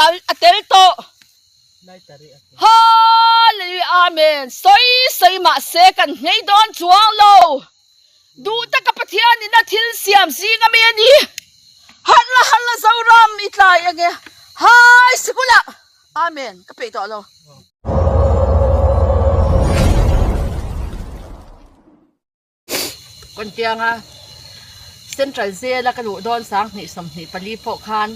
tal a tel tawh. Hallelujah Amen sawi sawi mahse kan nghei dawn chuang lo. Duh taka Pathian in a thil siam zing ami a ni. Harh la harh la Zoram i tlai enge hai sikul ah Amen ka peih tawh lo. Kawntianga Central Jail a ka luh dawn 2024 pawh khan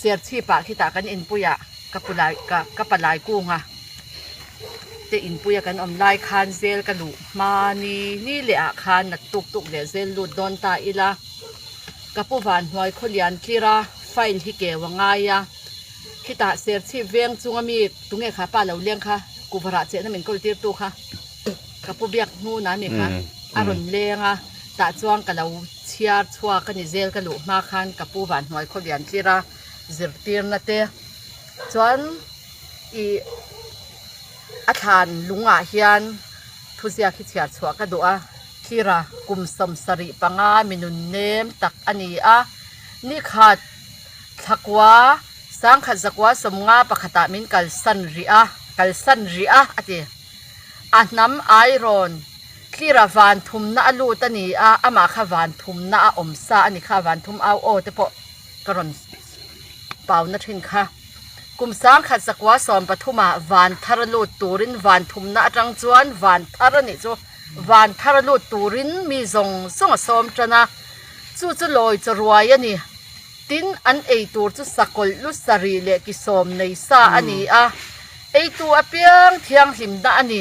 Serchhip ah khitah kan inpui ah ka pu lai ka ka pa lai kunga te inpui a kan awm lai khan jail ka luh hma ni ni leh ah khan nat tuk tuk leh jail lut dawn ta ila ka pu van hnuai khaw lian tlir a file hi keu a ngai a khitah Serchhip veng chunga mi tunge kha pa lo leng kha kuvarah chehna min kawl tir tu kha. Ka pu biak hnun a mi kha a rawn leng a, tah chuan ka lo chhiar chhuak a ni zel ka luh hma khan ka pu van hnuai khaw lian tlir a zirtirna te chuan ih a thlan lungah hian thuziak hi chhiar chhuah ka duh a thlir a kum 75 mi nun nem tak a ni a nikhat thlakua 1951 pakhatah min kalsan rih a kalsan rih a a ti. A hnam airawn tlira van thumna a lut a ni a, amah kha van thumna a awm sa a ni kha, van thum au aw te pawh ka rawn pauna thin kha. Kum 1913 ah van thar a lut turin van thumna atang chuan van thar a nih chu van thar a lut turin mi zawng zawng a sawm tan a, chu chu lawi chaw ruai a ni. Tin, an ei tur chu sakawlh lu sarih leh ki sawm nei sa a ni a, eitu apiang thianghlimna a ni,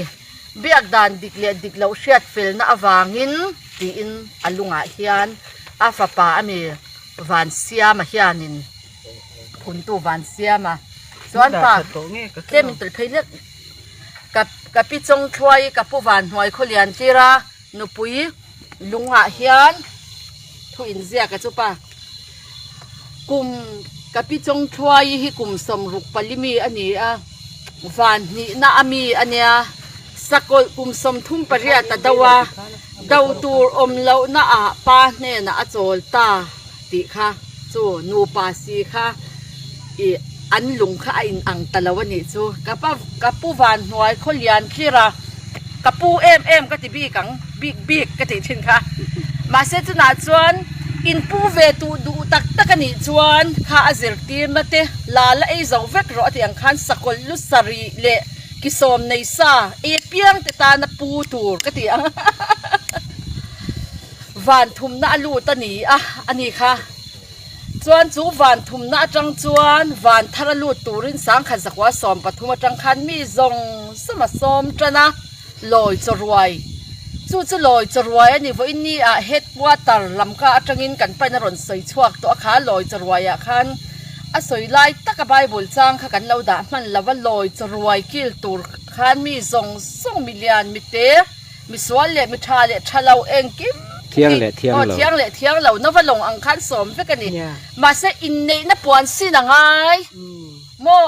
biak dan dik leh dik loh hriat felna avangin, tiin a lungah hian a fapa a mi Vansiama hianin phuntu Vansiama chuan pa tlem in tawlh phei lek ka ka pi Chawngthluai ka pu Vanhnuai Khawlian tira Nupui lungah hian thu inziak a chup a, kum ka pi Chawngthluai hi kum 64 mi a ni a, van hnihna a mi a nia, sakawlh kum 38 a do a, do tur awm lohna ah pa hnenah a chawl ta tih kha chu nupa si kha ih an lung kha a inang ta lo a nih chu ka pa ka pu van hnuai khaw lian tlir a ka pu em em ka ti bik ang bik bik ka tih thin kha mahse chunah chuan in pu ve tuh duh tak tak a nih chuan kha a zirtirna te la la ei zo vek rawh a tih ang khan sakawlh lu sarih leh ki sawm nei sa ei apiang te tana pu tur ka ti ang. Van thumna a lut a ni a, a ni kha. Chuan chu van thumna atang chuan van thar a lut turin 1913 atang khan mi zawng zawng a sawm tan a, lawi chaw ruai. Chu chu lawi chaw ruai a ni vawiin ni ah headquarter lam kha atangin kan pain a rawn sawi chhuak tawh a kha lawi chaw ruai ah khan a sawi lai taka Bible chang kha kan lo dah hman lo a, lawi chaw ruai kil tur khan mi zawng zawng milian mite Misual leh mi tha leh tha lo engkim Thiang leh thiang lo. Thiang leh thiang lo nova lawng ang khan sawm vek a ni. Mahse inneihna puan sin a ngai maw?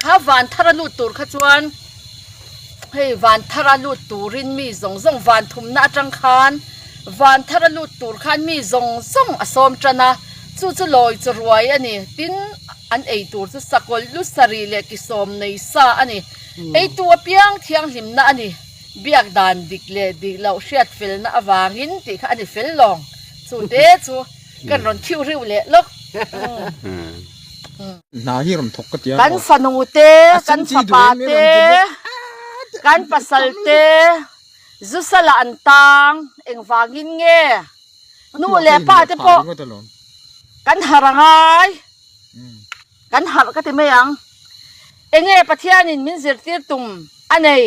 Kha van thar a lut tur kha chuan hei van thar a lut turin mi zawng zawng van thumna atang khan van thar a lut tur khan mi zawng zawng a sawm tan a, chu chu lawi chaw ruai a ni. Tin, an ei tur chu sakawlh lu sarih leh ki sawm nei sa a ni. Eitu apiang thianghlimna a ni. Biak dan dik leh dik loh hriat felna avangin tih kha a ni fel lawng. Chu te chu kan rawn khiu riu leh lawk. Hna hi rawn thawk ka ti a. Kan fanu te, kan fapa te, kan pasal te zu sala an tang engvangin nge nu leh pa te pawh kan harh a ngai. Kan harh ka ti mai ang. Enge Pathianin min zirtir tum a nei?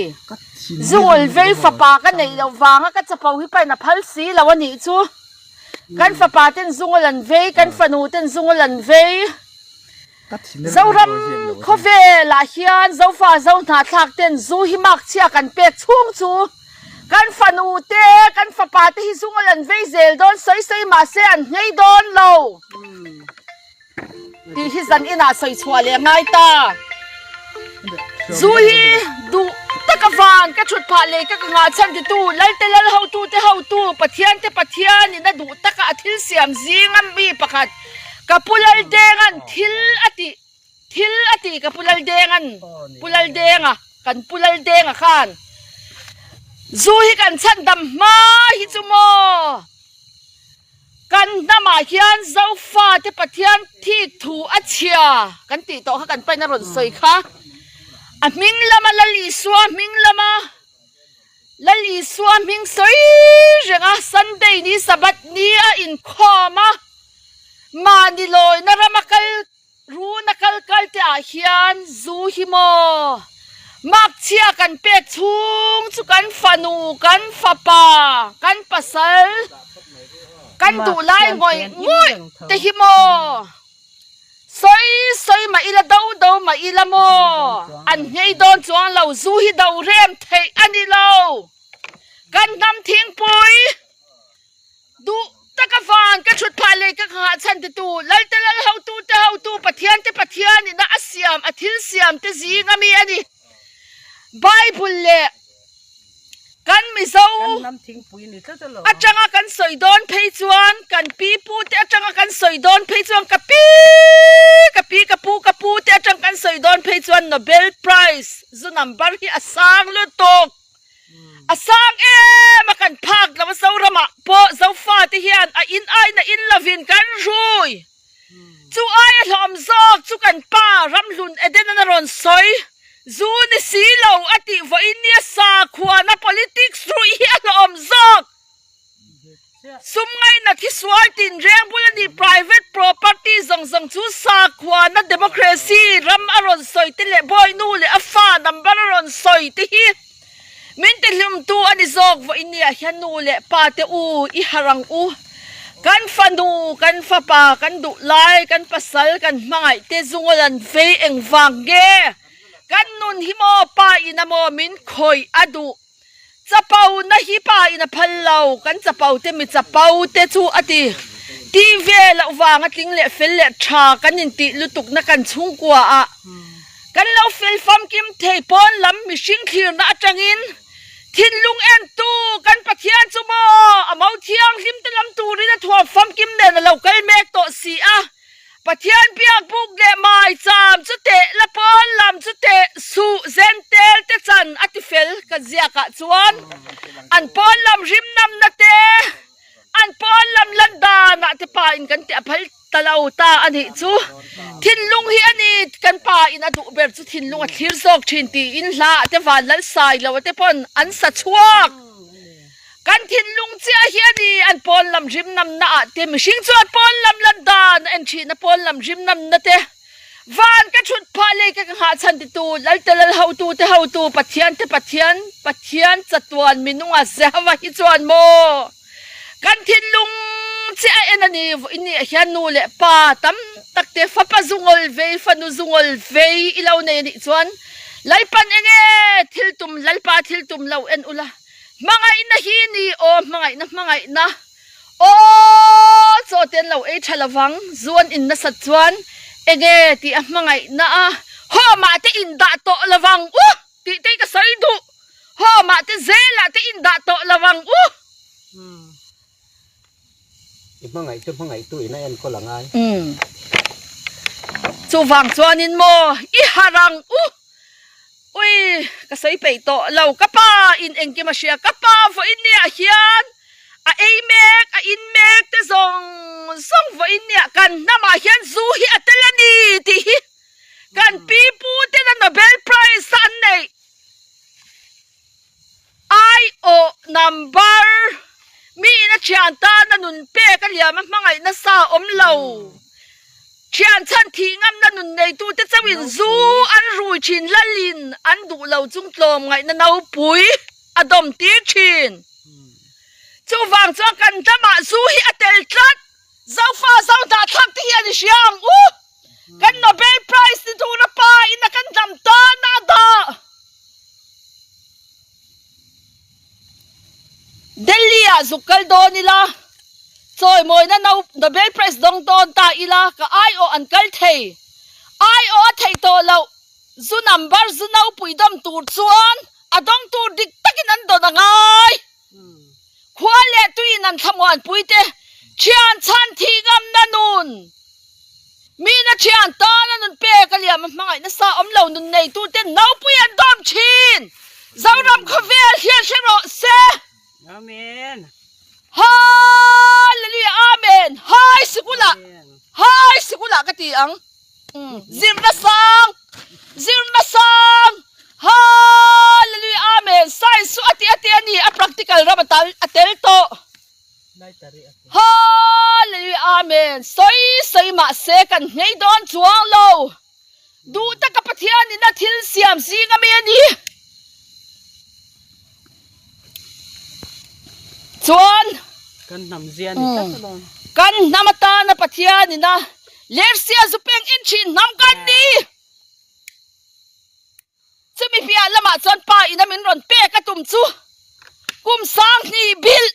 Zungul vei fapa ka neih loh vanga ka chapo hi pain a phal si lo a nih chu. Kan fapa ten zungul an vei, kan fanu ten zungul an vei. Zoram khawvelah hian Zofa Zohnahthlak ten zu hi mak chhia kan pek chhung chu kan fanu te, kan fapa te hi zungul an vei zel dawn sawi sawi mahse an nghei dawn lo. Tih hi zan inah sawi chhuah leh ngai ta. Zu hi duh taka van ka thut phah leh ka ka ngah chhan titu Lalte Lal hotute hotu Pathiante Pathian in a duh taka a thil siam zing a mi pakhat ka pu Laldenga'n thil a tih. Thil a ti ka Pu Laldenga'n, Pu Laldenga, kan Pu Laldenga khan zu hi kan chhandam hma hi chu maw? Kan hnamah hian Zofate Pathian thik thu a chhia kan tih tawh kha kan pain a rawn sawi kha. A hming lama Lal Isua hming lama Lal Isua hming sawi renga Sunday ni Sabbath ni a inkhawm a, mahni lawina rama kal Runa kal kal te ah hian zu hi maw makchhia kan pek chhung chu kan fanu, kan fapa, kan pasal, kan duh lai ngawih ngawih te hi maw sawi sawi mah ila do do mah ila maw an nghei dawn chuang lo zu hi do rem theih a ni lo kan hnam thingpui. Duh taka van ka thut phah leh ka nghah chhan titu Lalte Lal hotu te hotu Pathian te Pathian ina a siam a thil siam te zing a mi a ni. Bible leh kan Mizo atanga kan sawi dawn phei chuan kan pi pu te atanga kan sawi dawn phei chuan ka pi ka pi ka pu ka pu te atang kan sawi dawn phei chuan Nobel Prize zu number hi a sang lutuk. A sang em a kan phak lo a Zoramah pawh Zofate hian a in aina in lovin kan rui. Chu aia hlawm zawk chu kan pa Ramhlun Eden-an a rawn sawi. Zu ni si lo a tih vawiin nia sakhuana politics ruih hi a hlawm zawk. Sum ngaihna thi sual tinreng bul a ni. Private property zawng zawng chu sakhuana democracy ram a rawn sawi te leh bawinu leh a fa number a rawn sawi te hi min ti hlumtu a ni zawk. Vawiin ni ah hian nu leh pa te u i harh ang u. Kan fanu, kan fapa, kan duh lai, kan pasal, kan hmangaih te zungawl an vei engvang nge? Kan nun hi maw pa in a maw min khawih a duh? Chapo na hi pa in a phal lo, kan chapo te mi chapo te chu a ti. Tih ve loh vanga tling leh fel leh tha kan intih lutuk na kan chhungkua ah kan lo fel famkim thei pawn lam mihring thlirna atangin thinlung entu kan Pathian chu maw a mo thianghlim te lam turin a thuam famkim nen a lo kal mek tawh si a. Pathian biak buk leh maicham chu teh la pawn lam chu teh suh zentel te chan a ti fel kan ziak ah chuan an pawn lam rim nam na te an pawn lam lan dan ah te pa in kan tih a phal ta lo ta a nih chu thinlung hi a ni kan pa in a duh ber chu thinlung a thlir zawk thin tiin hla ah te van lal sai lo a te pawn an sa chhuak. Kan thinlung chiah hi a ni, an pawn lam rimnamna ah te mihring chuan pawn lam lan dan a en thin a, pawn lam rimnamna te van ka thut phah lei ka ka nghah chhan titu Lalte Lal hotu te hotu Pathian te Pathian Pathian chatuan minunga Jehova hi chuan maw kan thinlung chiah a en a ni vawiin ni ah hian nu leh pa tam tak te fapa zungawl vei fanu zungawl vei i lo nei a nih chuan Lalpan enge thil tum Lalpa thil tum lo en ula. Hmangaihna hi ni aw hmangaihna hmangaihna aw chaw te an lo ei tha lovang zu an in nasat chuan enge tih a hmangaihna a home ah te in dah tawh lovang u tih te hi ka sawi duh home ah te zel ah te in dah tawh lovang u. I hmangaih chu hmangaih tu in a enkawl a ngai. Chuvang chuanin maw i harh ang u. Ui, ka sawi peih tawh lo. Ka pa in engkim a hria. Ka pa vawiin niah hian a ei mek, a in mek te zawng zawng vawiin niah kan hnamah hian zu hi a tel a ni tih hi kan pi pu tena Nobel Prize a an neih. Aiawh number mi in a thian tan a nun pek a liam a hmangaih nasa a awm lo. Thian chhan thih ngamna nun neitute chauhin zu an rui thin lalin an duh lo chung tlawm ngaihna nopui a dawm tir thin. Chuvang chuan kan ramah zu hi a tel tlat. Zofa zo dahthlak te hian i hria ang u. Kan Nobel Prize ni tura pa in a kan dam tan a dah. Delhi ah zuk kal dawn ila, chawimawina Nobel Prize dawng dawn ta ila ka aiawh an kal thei. Aiawh a theih tawh loh, zu number zu nopui dawm tur chuan a dawng tur dik takin an dawn a ngai. Khua leh tuiin an thlamuanpui te, thian chhan thih ngamna nun. Mina thian tana nun pek a liam a hmangaih nasa awm lo nun neitu ten naupui an dawm thin. Zoram khawvel hian hre rawh se. Amen. Hallelujah Amen. Hai sikula hai sikula ka ti ang. Zirna sang zirna sang Hallelujah Amen. Science chu a ti a ti a ni a practical ram a tal a tel tawh. Hallelujah Amen sawi sawi mahse kan nghei dawn chuang lo duh taka Pathian in a thil siam zing ami a ni chuan kan hnam zia ni tlat alawm kan hnam atana Pathian in a lersia zu peng in thin hnam kan ni Chumi piah lamah chuan pa ina min rawn pek a tum chu kum 2000 bilh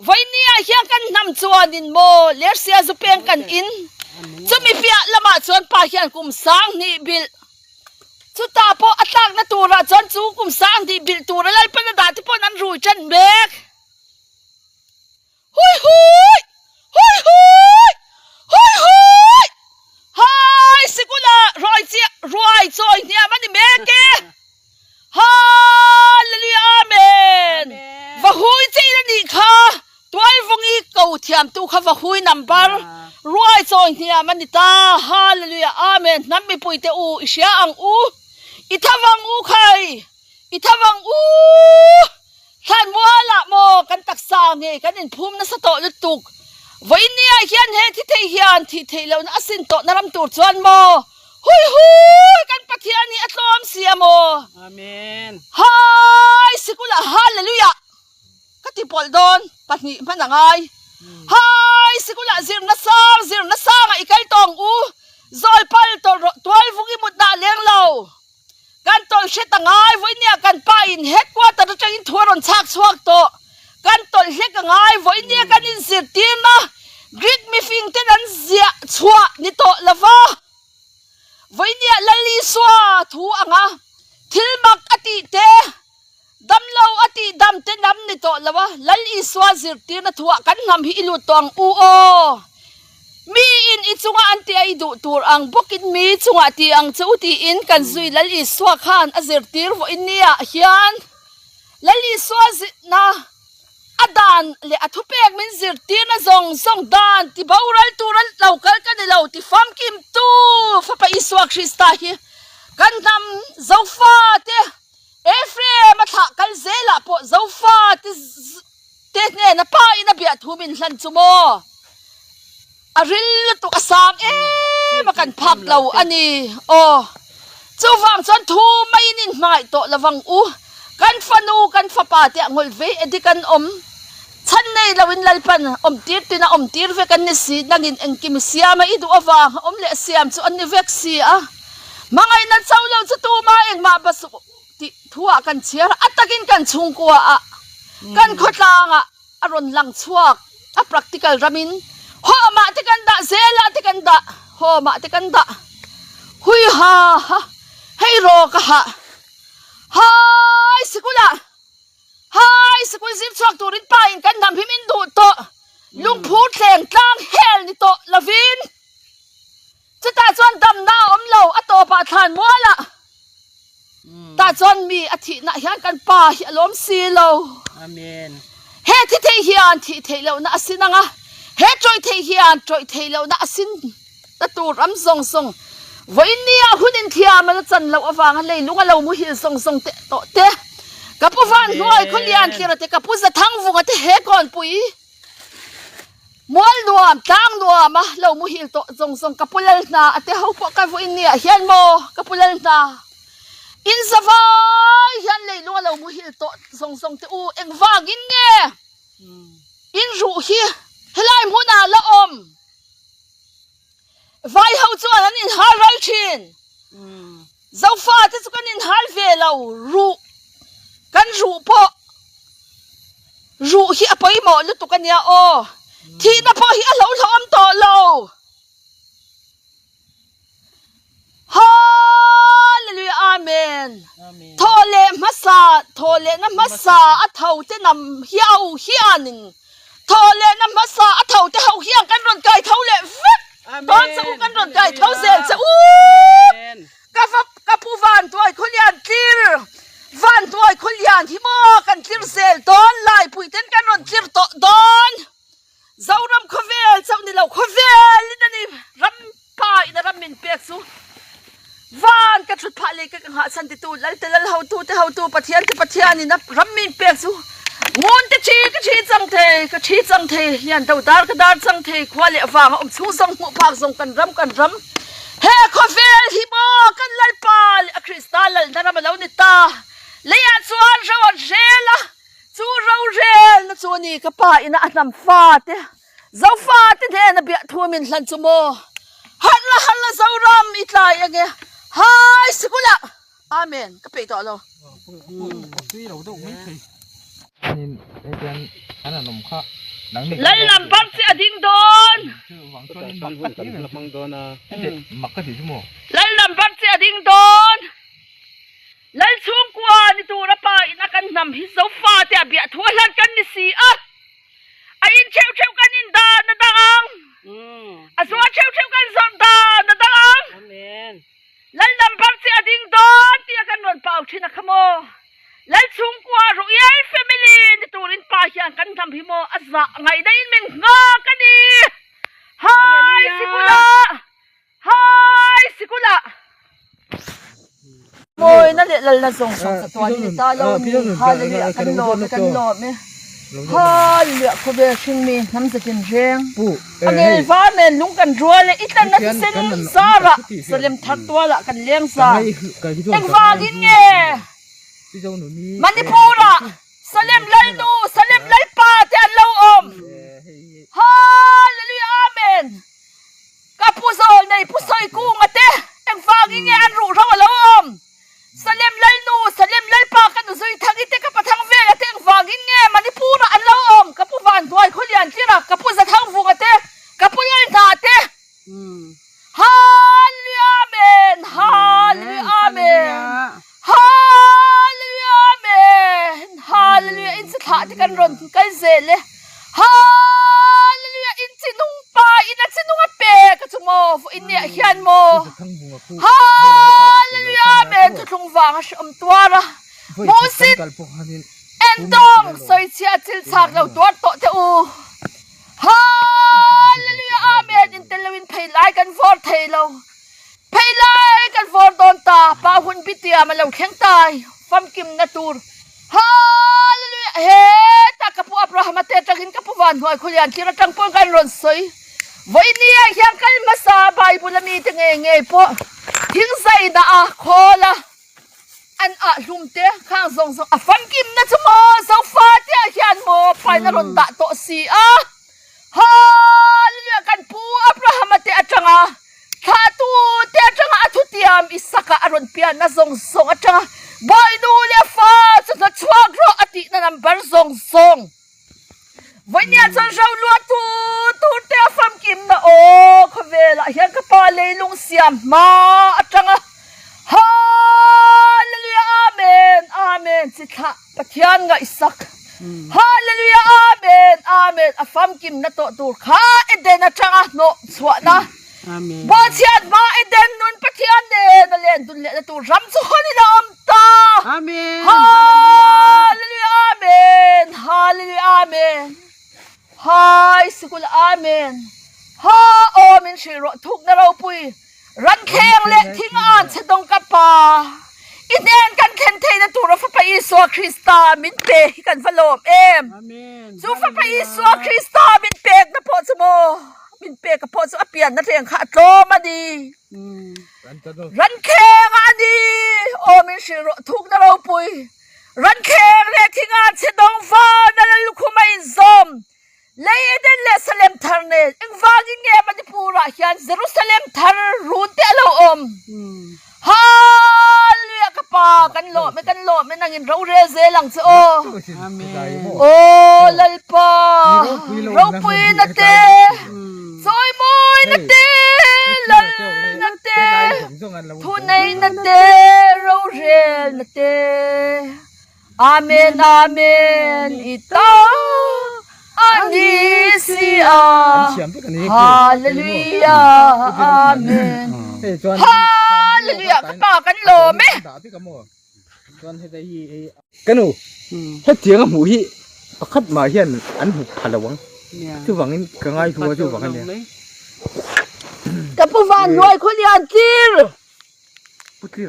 vawinia hian kan hnam chuanin maw Lersia zu peng kan in chumi piah lamah chuan pa hian kum 2000 bilh chutah pawh a tlakna turah chuan chu kum 2000 bilh tura Lalpana dah te pawhin an rui tan mek. Hui hui! Hui hui! Hui hui! Hai sikula ruai chiah ruai chawi hniam a ni mek e! Hallelujah Amen! Va hui chiin a nih kha Tualvungi ko thiamtu kha va hui number ruai chawi hniam a ni ta Hallelujah Amen! Hnam mipuite u i hria ang u i thavang u khai i thavang u! Thlan mualah maw kan taksa nge kan inphum nasa tawh lutuk. Vawinia hian he thi thei hian thih theih lohna a sin tawhna ram tur chuan maw hui hui kan Pathian hi a tlawm si a maw. Amen. Hai sikulah hallelujah ka ti pawlh dawn pahnih hman a ngai. Hai sikulah zirna sang zirna sangah i kal tawng u zawi pal tawlh rawh tual vung i mut dah leng lo. Kan tawlh hret a ngai vawinia kan pa in headquarter atangin thu a rawn chhak chhuak tawh. Kan tawlh hlek a ngai vawinia kan inzirtirna Greek mifing ten an ziah chhuah ni tawh lova. Vawinia Lal Isua thu anga thil mak a tih te, damlo a tih dam te nam ni tawh lo a, Lal Isua zirtirna thuah kan hnam hi i lut tawh ang u aw. Mi in i chunga an tih a i duh tur ang bawkin mi chungah ti ang che u tiin kan zui Lal Isua khan a zirtir vawiin niah hian Lal Isua zirna a dan leh a thupek min zirtirna zawng zawng dan ti boral tura lo kal ka ni lo ti famkim tu Fapa Isua Krista hi kan hnam Zofate Ephraim a thlah kal zelah pawh Zofate te hnena pa in a biah thu min hlan chu maw? A ril lutuk a sang em a kan phak lo a ni. Aw, chuvang chuan thu maiin in hmangaih tawh lovang u. Kan fanu, kan fapa te a ngawlh vei edik an awm. Chhan nei loin Lalpan awm tir tin a awm tir vek an ni si. Nangin engkim i siam a, i duh avang a awm leh siam chu an ni vek si a. Hmangaihna cho lo chu tuma engmah basuh tih thuah kan chhiar a, a takin kan chhungkua ah, kan khawtlang ah a rawn lang chhuak a practical ramin home ah te kan dah zel ah te kan dah home ah te kan dah hui ha ha hei rawk a hah hai sikul ah hai sikul zir chhuak turin pa in kan hnam hi min duh tawh lungphur thleng tlang hel ni tawh lovin chutah chuan damna a awm lo a tawpah thlan mual ah. Tah chuan mi a thihna hian kan pa hi a lawm si lo. Amen. He thi thei hian thih theih lohna a sin ang a, he tawih thei hian tawih theih lohna a sin ta tur ram zawng zawng vawiin nia hun inthiam a la chan loh avanga leilung a lo muhil zawng zawng te tawh te, ka pu Vanhnuai Khawlian Tlira te, ka pu Zathangvunga te he kawnpui Mual nuam, tlang nuam a lo muhil tawh zawng zawng ka pu lal hna a te ho pawh ka vawiin ni ah hian maw ka pu lal hna in za vai hian leilung a lo muhil tawh zawng zawng te u engvangin nge in ruh hi helai hmunah la awm vai ho chuan an inhal ral thin. Zofa te chu kan inhal ve lo, ruh kan ruh pawh ruh hi a pawimawh lutuk a nia aw, thihna pawh hi a hlauhlawm tawh lo. Hallelujah Amen. Thaw leh hmasa, thaw lehna hmasa a tho te nam hiau hianin thaw lehna hmasa a tho te ho hian kan rawn kai tho leh vek dawn. lo khawvel in a ni ram pa in a ram min pek chu van ka thut phah leh ka ka nghah chhan titu lal te lal hotu te hotu Pathian te Pathian in a ram min pek chu ngun te thi ka thi chang thei ka thi chang thei lian do dar ka dar chang thei khua leh vang a awm chhung zawng hmuh phak zawng kan ram kan ram he khawvel hi maw kan Lalpa leh a Krista lalna ram a lo ni ta leiah chuan ro an rel a Chu rorelna chu a ni, ka pa ina a hnam fate, Zofate hnena biah thu min hlan chu maw? Harh la harh la Zoram i tlai enge? Hai sikula! Amen. Ka peih tawh lo. Lal number chi a ding dawn. Lal number chi a ding dawn. Lal chhungkua ni tura pa in a kan hnam hi Zofa te a biah thu a hlan kan ni si a, a in theuh theuh kan in dan a dang ang, a zuar theuh theuh kan zawrh dan a dang ang. Lal number chi a ding dawn tih a kan rawn pau thin a kha maw? Lal chhungkua Royal family ni turin pa hian kan hnam hi maw a zah ngaih daihin min nghak a ni. Hai sikula! Hai sikula mawina leh lalna zawng zawng sa tuan ni ta lo ni hallelujah kan lawm e kan lawm e hallelujah khawvel hringmi hnam zatin reng a ngel var nen lung kan rual e i tlanna thisen zarah salem thar tualah kan leng za engvangin nge Manipur-ah Salem Lalnu Salem Lalpa te an lo awm hallelujah amen. Ka pu zawl nei Pu Sawikunga te engvangin nge an ruh ro a lo awm? Salem Lalnu, Salem Lalpa ka nu Zuithangi te ka pathang vela te engvangin nge Manipur-ah an lo awm? Ka pu Vanduai Khawlian Tlira, ka pu Zathangvunga te, ka pu Lalhna te. Hallelujah Amen! Hallelujah Amen! Hallelujah Amen Hallelujah in chi thlah te kan rawn kal zel e Hallelujah in chi nung pa in a chi nung a pe ka chu maw vawiin ni ah hian maw Hallelujah Amen thuthlung vang a hreawm tuar a Hmuhsit endawng sawichhia chil chak lo tuar tawh teh u Hallelujah Amen in tel lo in phei lai kan vawr thei lo. Phei lai kan vawr dawn ta, pa hun bi tiam a lo thleng tai, famkimna tur. Hallelujah! Hetah ka pu Abrahama te atangin ka pu Vanhnuai Khualian thlir atang pawhin kan rawn sawi. Vawiini ah hian kal hmasa Bible a mite ngei ngei pawh thingzaina a khawl a an ah hlum te khang zawng zawng a famkimna chu maw Zofa te ah hian maw paina rawn dah tawh si a. Hallelujah! Kan pu Abrahama te atanga thlahtu te atanga a thutiam Isaka a rawn pianna zawng zawng atanga Bawihnu leh fa chu hna chhuak rawh a tihna number zawng zawng Vawinia chuan ro luah tu tur te a famkimna aw khawvelah hian ka pa leilung siam hma atanga Hallelujah Amen Amen chi thlah Pathian ngaihsak Hallelujah Amen Amen a famkim na tawh tur kha Eden atanga hnawh chhuahna Bualchhiat hma Eden nun Pathian nen a len dun lehna tur ram chu hawn in a awm ta Hallelujah Amen Hallelujah Amen Hai sikul Amen Ha aw min hrilh rawh thukna ropui Ranthleng leh thing an che dawng ka Pa, i hnen kan thlen theihna tura Fapa Isua Krista min pe hi kan va lawm em! Chu Fapa Isua Krista min pekna pawh chu maw, min peka pawh chu a pianna reng kha a tlawm a ni. Ranthleng ah a ni, aw min hrilh rawh thukna ropui. Ranthleng leh thing an che dawng van a la lukhum a inzawm. Lei Eden leh Salem thar nen engvangin nge Manipur-ah hian Jerusalem thar run te a lo awm? Hallelujah ka pa kan lawm e kan lawm e nangin rorel zel ang che aw. Aw Lalpa ropuina te chawimawina te lalna te thuneihna te rorelna te Amen Amen i ta a ni si a Hallelujah Amen Hallelujah ka pa kan lawm e. Ka nu, hetiang a hmuh hi pakhat mah hian an hmu pha lo ang. Chuvangin ka ngai thu a chuvang a nia. Ka pu van hnuai khaw lian tlir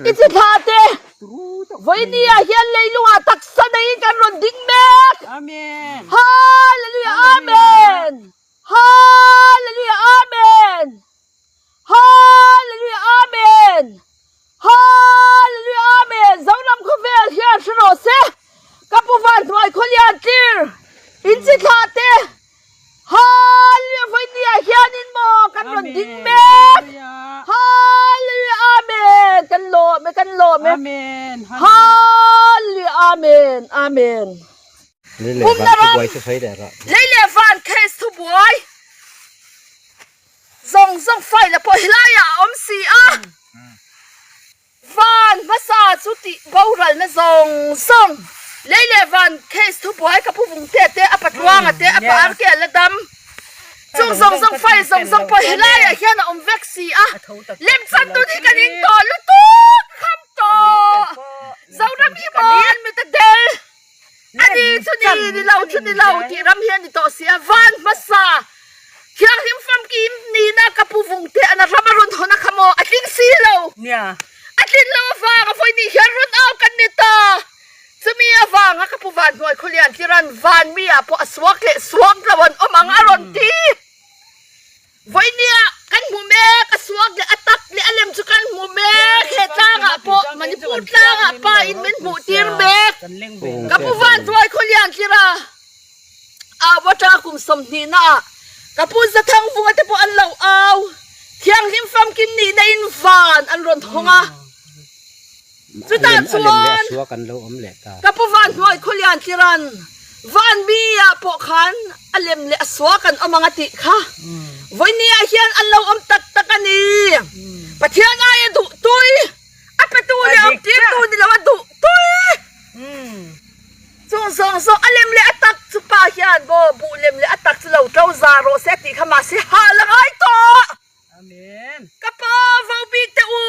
i chi thla te vawiini ah hian leilungah taksa neiin kan rawn ding mek. Hallelujah Amen. Hallelujah Amen. Hallelujah Amen Hallelujah Amen Zoram khawvel hian hre rawh se ka pu van hnuai khawlian tlir in chi thlah te Hallelujah vawinia hianin maw kan rawn ding mek Hallelujah Amen kan lawm e kan lawm e Hallelujah Amen Amen Pumna ram lei leh van case thubuai Zawng zawng file pawh helaiah a awm si a, van hmasa chu tih boralna zawng zawng, lei leh van case thubuai ka pu Vungte te, a pa Tluanga te, a pa Arke a la dam, chung zawng zawng file zawng zawng pawh helaiah hian a awm vek si a, lemchan tun hi kan in tawh lutuk kham tawh, Zoram hi maw an mit a del, A ni chu ni, ni lo chu ni lo tih ram hi a ni tawh si a, van hmasa thianghlim famkim nihna ka pu vung teh ana ram a rawn hawn a kha maw, a tling si lo, a tlin lo avang a vawi nih hian rawn au kan ni ta, chumi avanga ka pu van hnuai khawlian tliran van mi ah pawh a suak leh suak lo an awm ang a rawn ti. Vawinia kan hmu mek, a suak leh a tak leh a lem chu kan hmu mek. He tlangah pawh Manipur tlangah pa in min hmuh tir mek. Ka pu van tuai khawlian tlira au atanga kum 20 na ah ka pu Zathang vunga te pawh an lo au. Thianghlim famkim nihna in van an rawn hawng a. Chutah chuan ka pu van hnuai khawlian tliran van mi ah pawh khan a lem leh a suak an awm ang a tih kha vawinia ah hian an lo awm tak tak a ni. Pathian aia duh tui a petu leh awm tirtu ni lo a duh tui. Chung zawng zawng a lem leh a tak chu pa hian maw buh lem leh a tak chu lo to za rawh se a tih kha mahse hah la ngai tawh. Amen. Ka pa vo bik teh u.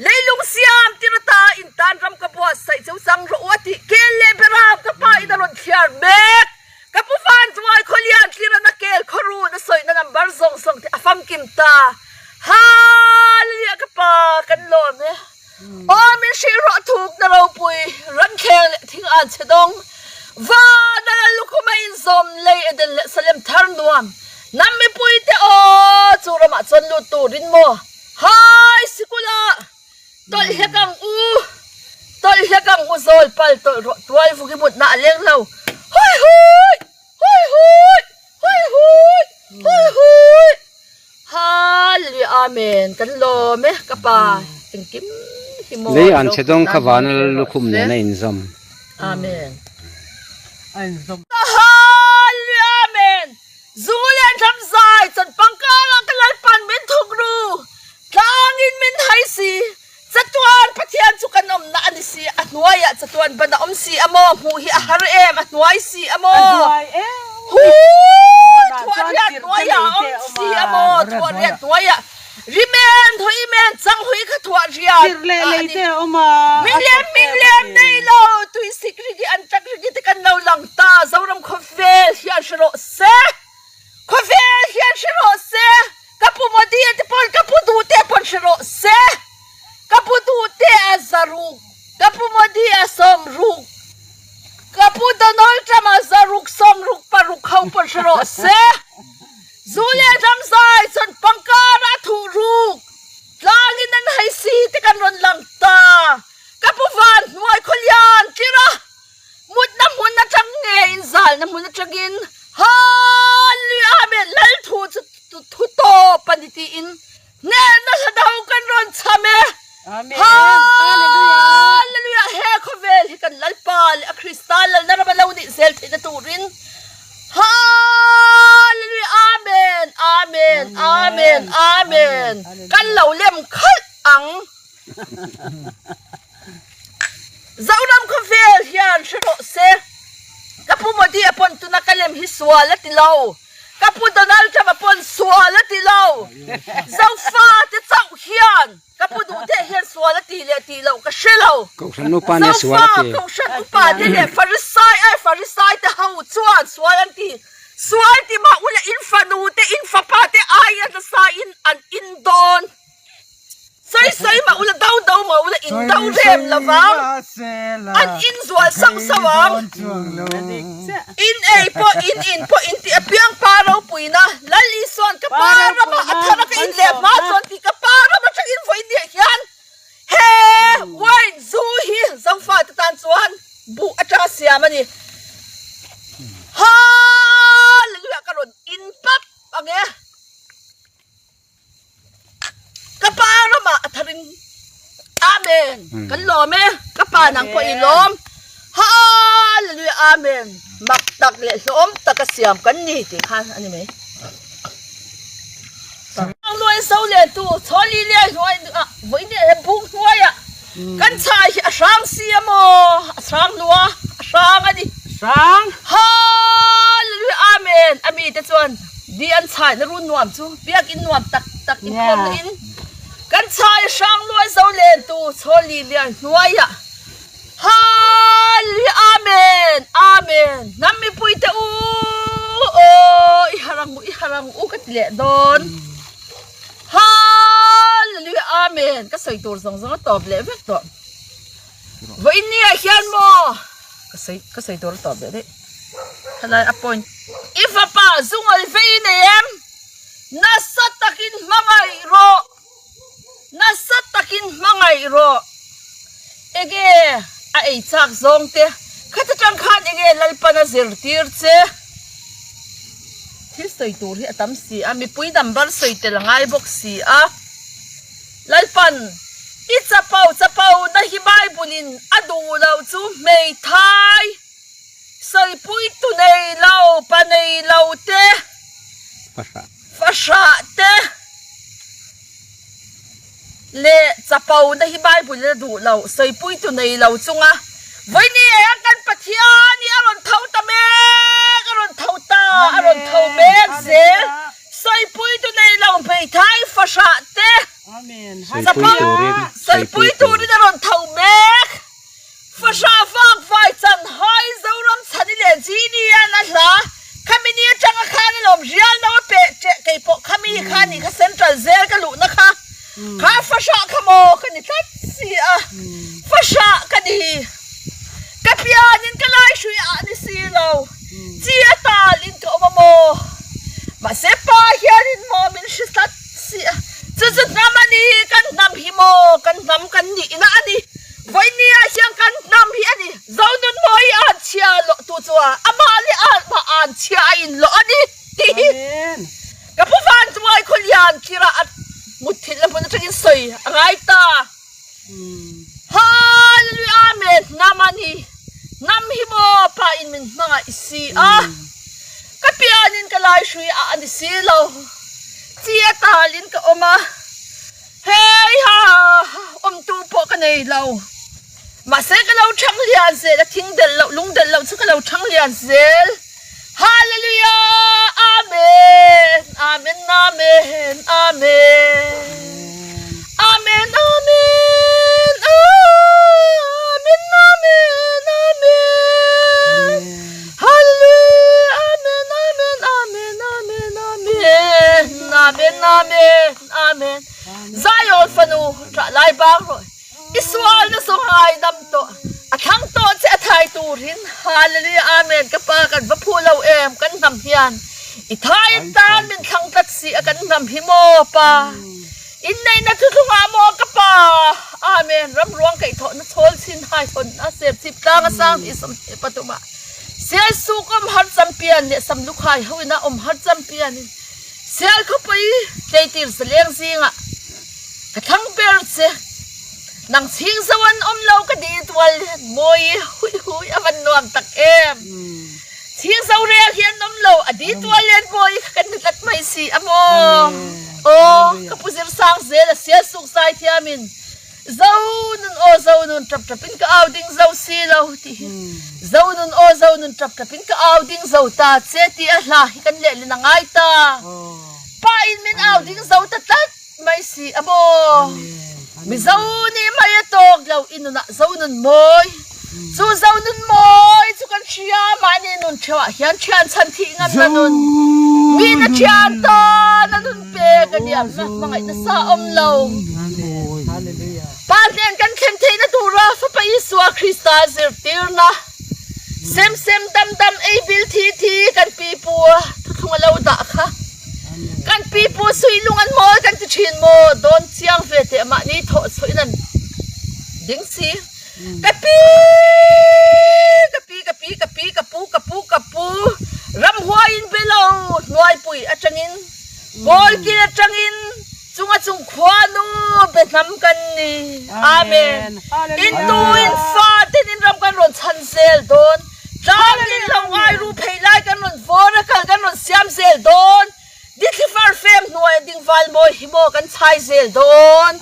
Leilung siam tir ata in tan ram ka buatsaih cheu chang rawh u a tih kel leh beram ka pa in a rawn thliar mek. Ka pu van tuai khawlian tlir a na kel khawrun a sawina number zawng zawng te a famkim ta. Hallelujah ka pa kan lawm e. Aw min hrilh rawh thuk na ropui ramthleng leh thing an chhe dawng van a lal lukhum a inzawm lei Eden leh Salem thar nuam nam mipui te aw chu ramah chuan lut turin maw hai sikul ah tawlh hlek ang u tawlh hlek ang u zawl pal tawlh rawh tual vuk i mutna a leng lo hui hui hui hui hui hui hui hui Hallelujah Amen kan lawm e ka pa engkim hi maw Lei an chhe dawng kha vana lal lukhum nen a inzawm. Amen. A inzawm. Hallelujah Amen Zu leh thlam zai chan pangkar ah ka Lalpan min thuk ru tlangin min hai si chatuan Pathian chu kan awmna a ni si a hnuaiah chatuan ban a awm si a maw hmuh hi a har em a hnuai si a maw huu thuahriat hnuaiah a awm si a maw thuahriat hnuaiah rimen thawi men chang hui kha thuahriat a ni min lem min lem nei lo tuisik rigi an tak rigi te kan lo lang ta Zoram khawvel hian hre rawh se. Khawvel hian hre rawh se, ka pu Modi te pawn ka pu duh te pawn hre rawh se, ka pu duh te a zaruk, ka pu Modi a sawmruk, ka pu Donald Trump a zaruk sawmruk paruk ho pawn hre rawh se. Zu leh ram zai chuan pangkar a thuh ruk, tlangin an hei si te kan rawn lang ta, ka pu van hnuai khawlian tlir a. Mutna hmun atang nge inzalna hmun atangin Hallelujah Amen Lal thu chu thu tawp a ni tiin hnehna hla do kan rawn cham e. Amen. Hallelujah. Hallelujah he khawvel hi kan Lalpa leh a Krista lalna ram a lo nih zel theihna turin Hallelujah Amen Amen Amen Amen kan lo lem khalh ang. Zoram khawvel hian hre rawh se, ka pu Modi a pawn tuna ka lem hi sual a ti lo, ka pu Donald Trump a pawn sual a ti lo, Zofa te chauh hian ka pu duhte hian sual a ti leh tih loh ka hre lo, Kohhran upa nia sual a Zofa ti. Kohhran upa te leh Farisai ai Farisai te ho chuan sual an ti, sual ti. rem lovang, an in zual sauh sauh ang. In ei pawh in in pawh in tih apiang pa ropuina Lal Isuan ka pa rama a thar a ka in leh hma chuan tih ka pa ram atangin vawi nia hian he wine zu hi Zofate tan chuan buh atanga siam a ni. Hallelujah ka rawn in pap ang e. Ka pa ramah a tharin Amen kan lawm e ka pa nang pawh i lawm Hallelujah Amen mak tak leh hlawm taka siam kan ni tih khan a ni mai. Hnuai so lian tu chhawli lian hnuai ah vawi nia he bung hnuaiah kan chhai hi a hrang si a maw a hrang lua a hrang a ni. Hrang. Hallelujah Amen a mite chuan di an chhai na run nuam chu biakin nuam tak tak inkhawm na in kan chhai hrang luai zo len tu chhawli lian hnuaiah Hallelujah Amen Amen hnam mipui te u aw i harang u i harang u ka ti leh dawn Hallelujah Amen ka sawi tur zawng zawng a tawp leh vek tawh vawiin ni ah hian maw ka sawi ka sawi tur a tawp leh daih helai a point i fapa zungal vei nei em nasa takin hmangaih rawh. Nasa takin hmangaih rawh. Enge a ei chak zawng te? Khata tang khan enge Lalpan a zirtir che? Thil sawi tur hi a tam si a, mipui number sawi tel a ngai bawk si a. Lalpan i chapo chapo na hi Bible in a duh loh chu hmeithai sawipui tu nei lo pa nei lo te fahrah te. Leh chapo na hi Bible in a duh lo, sawipui tu nei lo chunga vawiin hian kan Pathian hi a rawn tho ta mek, a rawn tho ta, a rawn tho mek zel, sawipui tu nei lo hmeithai fahrah te chapo sawipui turin a rawn tho mek. Fahrah vak vai chan hai Zoram chhani leh Genie hian a hla khami ni atanga khan a lawm rial no a peh teh kei pawh khami kha ni kha central zel ka luhna kha kha fahrah kha maw ka ni tlat si a fahrah ka ni ka pianin ka lai hrui ah ni si lo chi a talin ka awm a maw mahse pa hianin maw min hre tlat si a chu chu hnam a ni kan hnam hi maw kan hnam kan nihna a ni. Vawinia hian kan hnam hi a ni. Zonunmawi an chhia loh tu chuan amah leh amah an chhia a in loh a ni tih hi ka pu van chuai khawlian thirah a mutthilh na hmun atangin sawi a ngai ta. Hallelujah Amen hnam a ni. Hnam hi maw pa in min hmangaih si a. Ka pianin ka lai hrui a a ni si lo. Chi a talin ka awm a. Hei ha awmtu pawh ka nei lo. Mahse ka lo thang lian zel a, thing delh loh, lung delh loh chu ka lo thang lian zel. Hallelujah! Amen! Amen! Amen! Amen! Amen! Amen! Amen! Amen! Amen! Hallelujah! Amen! Amen! Amen! Amen! Amen! Amen! Amen! Amen. Zion fanu tah lai bang rawh. I sual na zawng ngai dam tawh. A thlang tawh che a thai turin. Hallelujah Amen. Ka pa kan va phu lo em kan hnam hian. I thai tan min thlang tlat si a kan hnam hi maw pa. In nei na thuthlung ah maw ka pa. Amen. Ram ruang kaih thawh na chawl chin hai hawn a ser chip tlang a sang hi sam te patum ah. Siai suk om har champion le sam lukhai ho ina om har champion in. Sial khawpui tleitir zaleng zingah ka thlang ber che. Nang chhing zo an awm lo ka di tual mawi hui hui a van nuam tak em. Chhing zo rel hi an awm lo a di tual len mawi kha kan ni tlat mai si a maw. Aw ka pu zir sang zel a sial suk zai thiam in Zo nun aw zo nun tap tap in ka au ding zo si lo tih hi Zo nun aw zo nun tap tap in ka au ding zo ta che ti a hla hi kan lehlin a ngai ta. Pa in min au ding zo ta tlat mai si a maw. Mizo nih mai a tawk lo i nunah zo nun mawi. Cu zo nun mawi cu kan hria mahni nun ṭheu ah hian ṭhian chan thih ngam na nun. Mi na ṭhian ta na nun pe ka diam na hmangaih nasa awm lo. Pa. Van hnen kan thlen theihna tura Fapa Isua Krista zirtirna, Sem sem dam dam ei bil thi thi kan pipu thuthlung a lo dah kha. Kan pipu suilung an mawi kan ti thin maw? Dawn chiang ve teh mahni thawh chhuahin an ding si. Ka pi, ka pi, ka pi, ka pi, ka pu, ka pu, ka pu, ramhuaiin be lo hnuaipui atangin, kawlkil atangin, Chunga chung khuanu biahnam kan ni. Amen. In tu in fa ten in ram kan rawn chhan zel dawn. Tlang in lo ngai ru phei lai kan rawn vawr a kal kan rawn siam zel dawn. Dithli far fem hnuai a ding val mawi hi maw kan chhai zel dawn.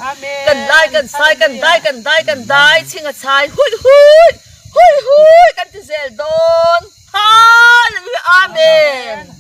Kan dai kan sai kan dai kan dai kan dai chhing a chhai hui hui hui hui kan ti zel dawn. Hallelujah. Amen.